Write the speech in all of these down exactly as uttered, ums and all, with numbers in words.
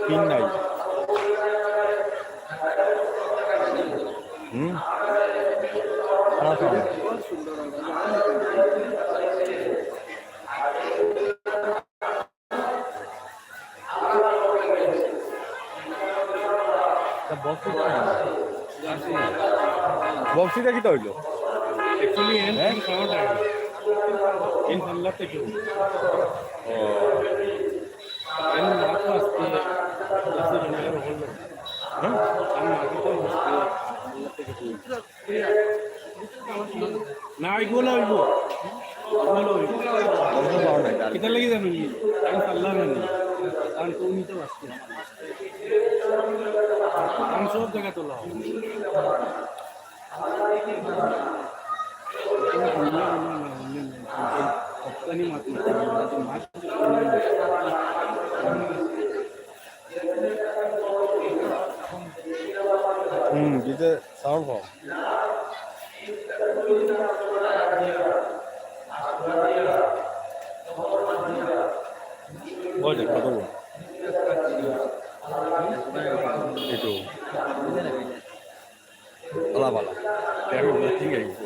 পিন নাই। হুম? খারাপ হবে। তা বক্সিটা, বক্সিটা কিতা অইলো? Actually, এন হ্যাঁ? সাউন্ড আয়। এন সাল্লাতে কেউ। ও। এন মাত্র আজকে, আজকে জনগণ হল। হ্যাঁ? আমি মাত্র আজকে সাল্লাতে কেউ। না, এগুলো অইবো। এগুলো অইবো। বক্স পাওয়া নাই, তার। এটা লেগে যাবে নি? আমি পারলাম না। কারণ তুমি তো আসছো। আমি সব জায়গা তোলা। হুম, দিতে সাউন্ড কম। ওই দেখ, কত বড়। একটু ভালা ভালা। এখন ঠিক আছে।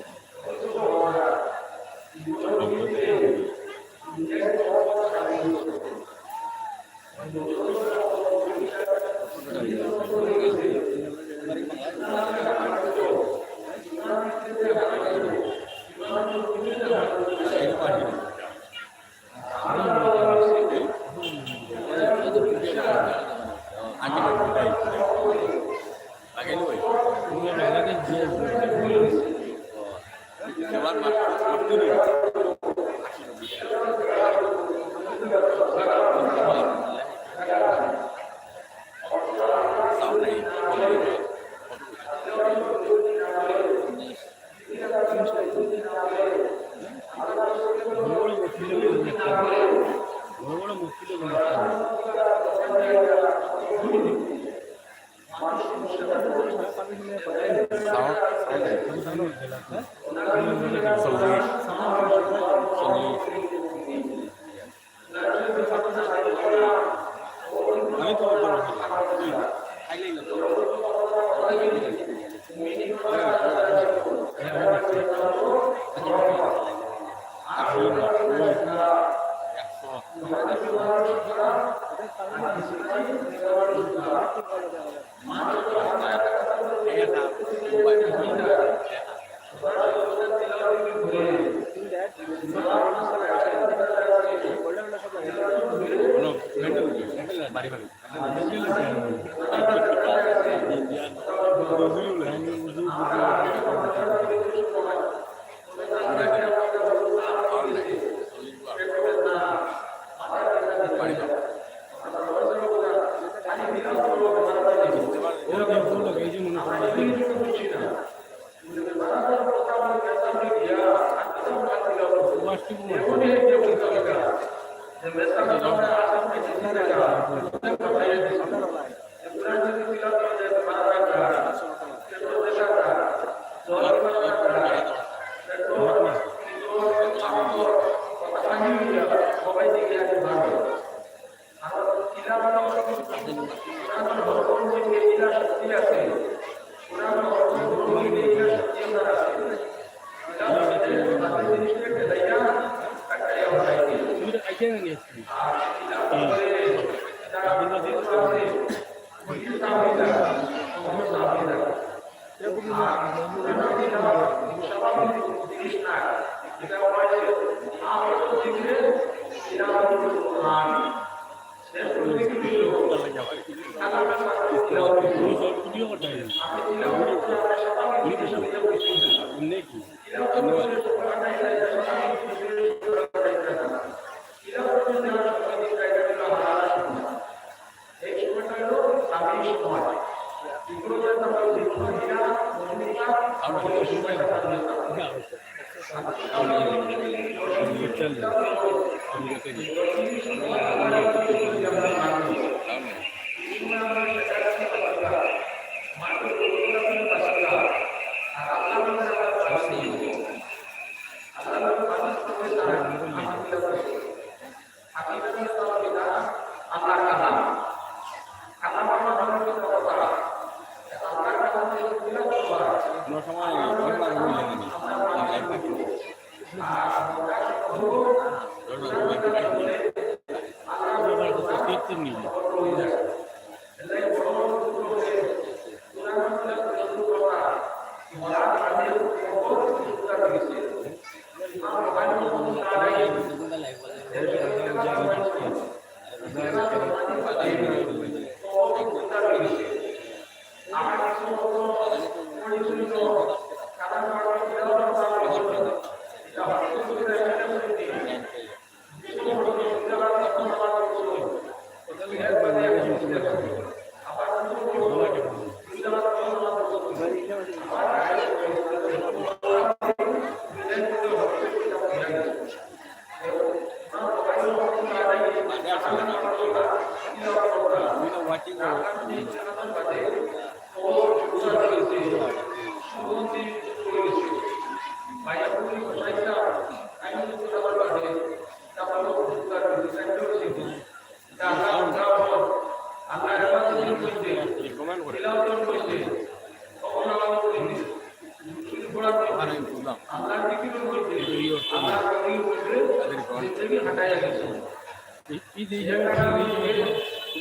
এই, এই যে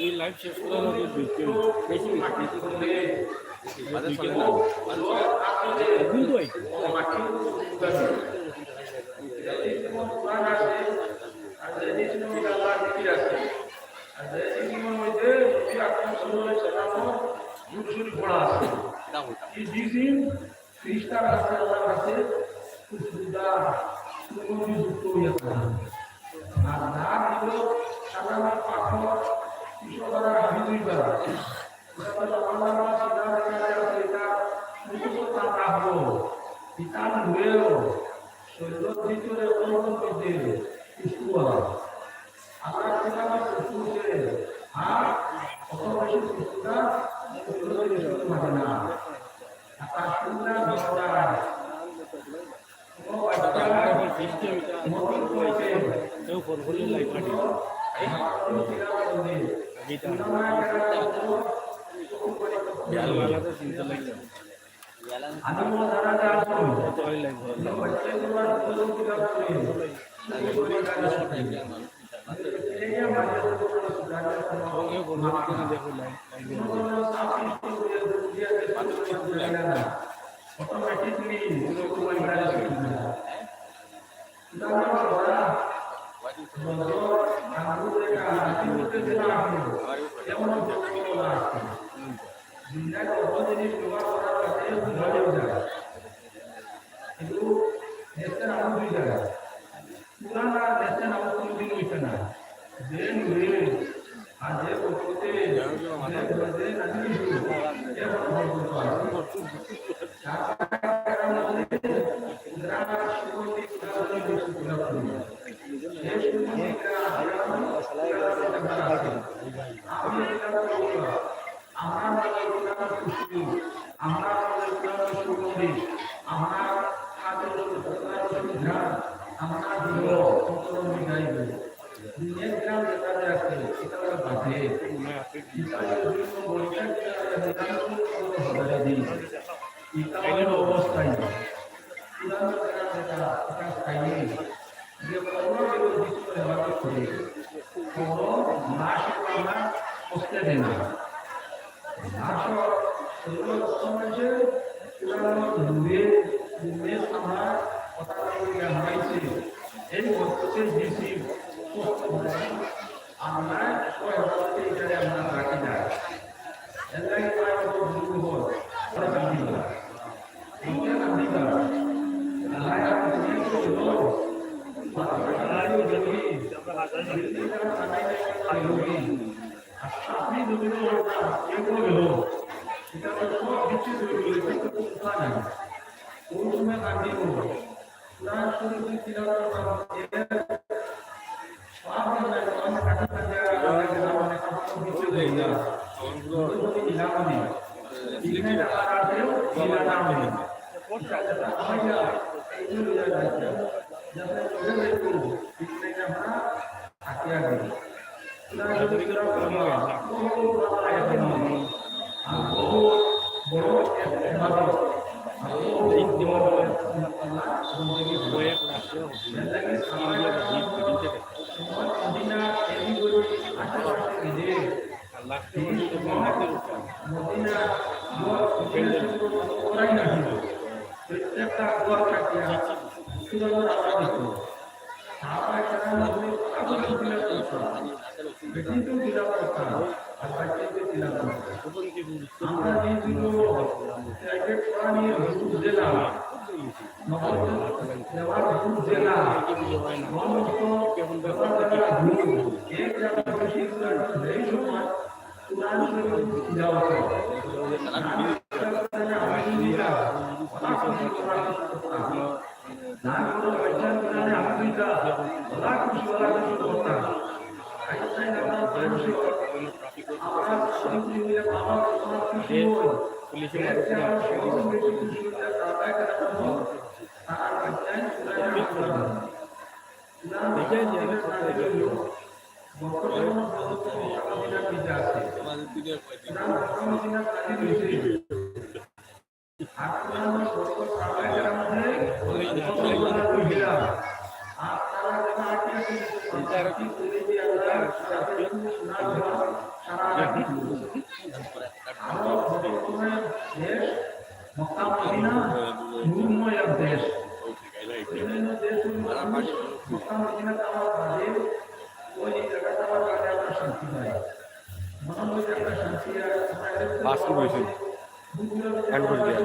এই live শেষ করার আগে দুই তিন, বেশি বেশি, বেশি করে। ফিরিস্তার কাছে, আল্লাহর কাছে খুশবুদার, সুগন্ধিযুক্ত হইয়া থাকে। আর নাক হলো সাধারণ পাথর, কৃষ্ণধারা হাবিজুইবা। ওটা তো আল্লাহর কাছে যার কাছে আছে, এটা নিজস্ব তার রাখবো। এটা আমি হয়েও শরীরের ভিতরে অনুভব করতে খুশবু আলা। আল্লাহর কাছে আমার খুশবু হচ্ছে, আর অত বেশি খুশবুটা শরীরের ভিতরে থাকে না। Automatically, কিন্তু দেখছেন, আমার কোনোদিন হইছে না। যে নূরে, আর যে বরকতে, যে বরকতে নাজিল হইল, এ বরকত বলতে পারে। তার কারণে যারা সুগন্ধি সুগন্ধি বেশি গোলাপ ফুল। এই সুগন্ধি আমি এটা করবো। আমরা মনে করি খুশি, আমরা মনে করি সুগন্ধি, আমরা হাতে ধরে সুগন্ধি, আমরা দিল, অন্তর মিটাইব। দুনিয়ার গ্রাম যেটা আছে, এটা হলো বাদে। এটা হলো দুই নম্বর, এটা হলো হাজারে দিন। এটা হলো অবস্থায়। পুরানো গ্রাম যেটা, এটা স্থায়ী। যে কবর যেগুলো ভিতরে ব্যবহার করে, কবর নাশ আমরা করতে দেয় না। নাশ হওয়ার সেগুলো রক্ষা হয়েছে, পুরানো রূপে, রূপে আমরা কথা বলে হারাইছে। এই বছরকে বেশি কষ্ট হয়। আমরা ওই অবস্থা এখানে আমরা রাখি না। এর লাগে প্রায় কত ভুল হয়। মদিনা ঘর, মদিনা ঘর করাই না ছিল। প্রত্যেকটা ঘর কাটিয়া সুন্দর আবাদ হতো। সাহাবায়ে কেরাম হজরত আবু বকর তিলাওয়াত করতেন, বেটিনতেও তিলাওয়াত করতেন, আর বাচ্চাইন্তেও তিলাওয়াত করতেন। আমরা যেহেতু প্রাইভেট পড়া নিয়ে ঘুরতে গেলাম, নগদ দেওয়ার ঘুরতে গেলাম, সমস্ত ব্যাপারটা ঘুরতে, এক জায়গায় বসে ঘুরে, এই সময় কোরআন শরীফ তিলাওয়াত করে। আমি আলহামদুলিল্লাহ, ওরা খুশি, ওরা খুশি করতাম। না কোনো বাচ্চার কোরআনে আলহামদুলিল্লাহ, ওরা খুশি, ওরা খুশি করতাম। আইনস্টাইন আমরা খুশি হই। আমরা সবাই মিলে বাবা, ওরা খুশি হই। এর চেয়ে আমরা সবাই বেশি খুশি হই, তারা তারা বাচ্চায় কোরআনে আলহামদুলিল্লাহ। ইসলাম মক্কা মদিনার ভিতরে আছে। ইসলাম মক্কা মদিনার কাছে রয়েছে। আর কোরআন বর্তমান সাহাবায়ে কেরাম মধ্যে বর্তমান কইছিলাম। আর তারা যারা আগে আছে, তারা কি করে যে আল্লাহ সারা দেশ না দেওয়া, সারা আগে আরো বর্তমানে দেশ মক্কা মদিনা নূরময় এক দেশ। অন্যান্য দেশগুলোর মানুষ মক্কা মদিনাতে আমার বাদে ওই জায়গাতে আমার বাদে আমরা শান্তি পাই। মনে হয় যে আমরা শান্তি আর আমরা এরকম পাঁচ কিলো হয়েছে। বুঝলাম যে এন্ড করে দিয়া।